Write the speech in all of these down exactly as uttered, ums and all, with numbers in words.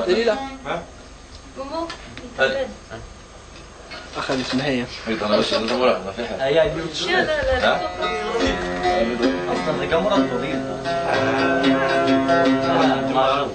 Dalila. Momo, axxam-is Mhaya. Aya, لا، لا، لا، ها؟ أصلاً ذاك مرة طويل. آه، ما شاء الله.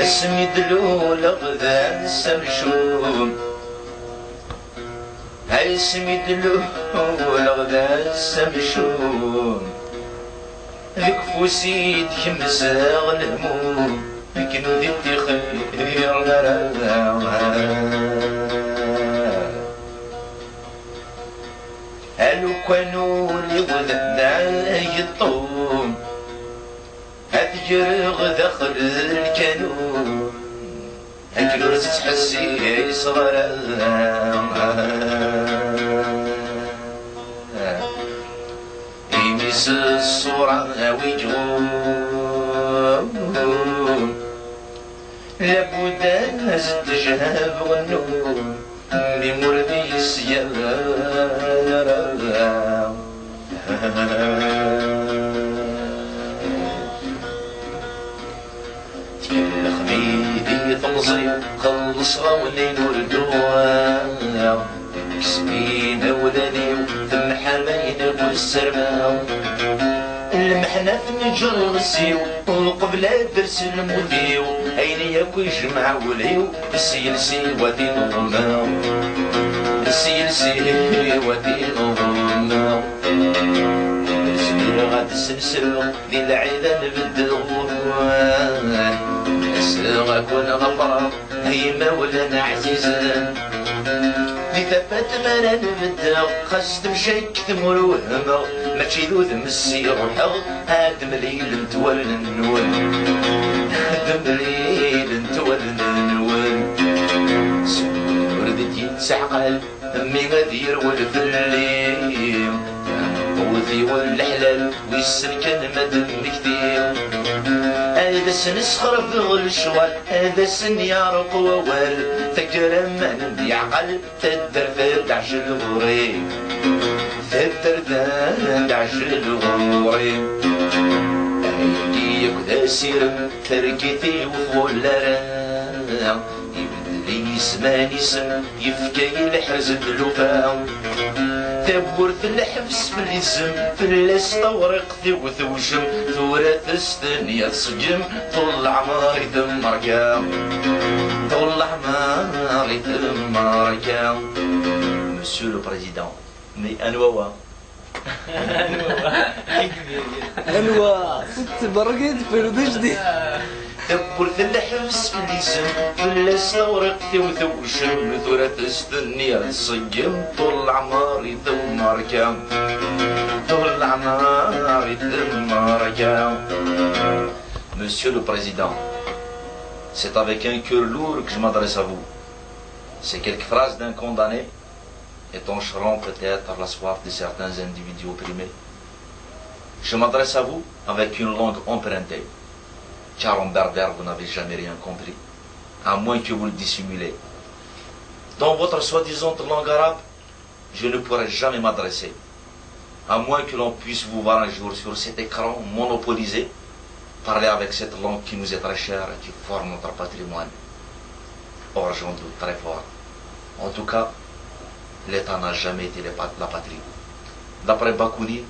Asmi d-luleɣ d ass amcum, asmi d-luleɣ d ass amcum, deg ufus i d-kemzeɣ lehmum, nekk nudi ṭixir ara. A lukan ul-iw d ageṭṭum, ad t-greɣ daxel lkanun, akken ur tettḥessiseḍ ara. Imi s ṣṣura wi jɣun, labud ad as-d-tejhab ɣennun. Mi ur d-yesgan ara. Tkellxem-iyi di temẓi, xellṣeɣ-awen ayen ur dduɣ. Kkes-d imawlan-iw, temḥam ayen akk ssermaɣ. Lmeḥna tenǧer iɣes-iw, uqbel ad d-ters lmut-iw, ayen yakk ijmeɛ wul-iw, s yiles-iw ad t-in-ḍemmeɣ, s yiles-iw ad t-in-ḍemmeɣ. Ur zmireɣ ad d-snesreɣ di lɛid ad n-beddeɣ, ass-a ad ken-ḍefreɣ. Ay imawlan ɛzizen, di tafat mi ara n-beddeɣ, xas temcakket ur wehmeɣ, mačči d udem s i ruḥeɣ, ad d-mlilent wallen-nwen, ad d-mlilent wallen-nwen. Seg ur d-yettɛqal mmi ad yerwel fell-i, tameṭṭut-iw n leḥlal, wissen kan ma d-mmekti. Ad asen-sxerbeɣ lecɣal, ad asen-yeɛreq wawal, taggara ma nemyeɛqal, taddart ad d-ɛjel ɣur-i, taddart ad d-ɛjel ɣur-i. Ayagi yakk d asirem, targit i ɣef ɣularen, ibeddel i yisman isem, yefka-yi lḥerz d tlufa. Tawwurt n lḥebs fell-i tzem, fell-as tawriqt-iw tewjem, tura testenya tṣeggem, ṭul leɛmer i temmerka, ṭul leɛmer i temmerka. Monsieur le Président, mais anwa wa? Anwa? Tettberrek-d fil d ajdid. Tawwurt n lḥebs fell-i tzem, fell-as tawriqt-iw tewjem, tura testenni ad tṣeggem, ṭul leɛmer i temmerka, ṭul leɛmer i temmerka. Monsieur le Président, c'est avec un cœur lourd que je m'adresse à vous. Ces quelques phrases d'un condamné étancheront peut-être la soif de certains individus opprimés. Je m'adresse à vous avec une langue empruntée, car en berbère vous n'avez jamais rien compris, à moins que vous le dissimulez. Dans votre soi-disant langue arabe, je ne pourrai jamais m'adresser, à moins que l'on puisse vous voir un jour sur cet écran monopolisé, parler avec cette langue qui nous est très chère et qui forme notre patrimoine. Or, j'en doute très fort. En tout cas, l'État n'a jamais été les pa-, la patrie. D'après Bakounine,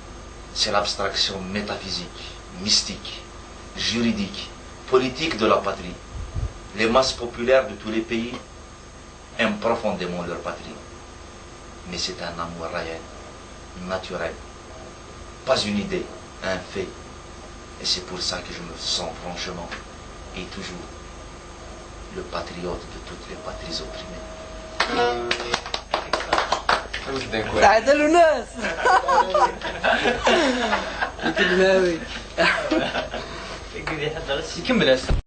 c'est l'abstraction métaphysique, mystique, juridique, politique de la patrie. Les masses populaires de tous les pays aiment profondément leur patrie. Mais c'est un amour réel, naturel. Pas une idée, un fait. Et c'est pour ça que je me sens franchement et toujours le patriote de toutes les patries opprimées. Saɛd Alunas. Deg udmawi. Kemmel-as.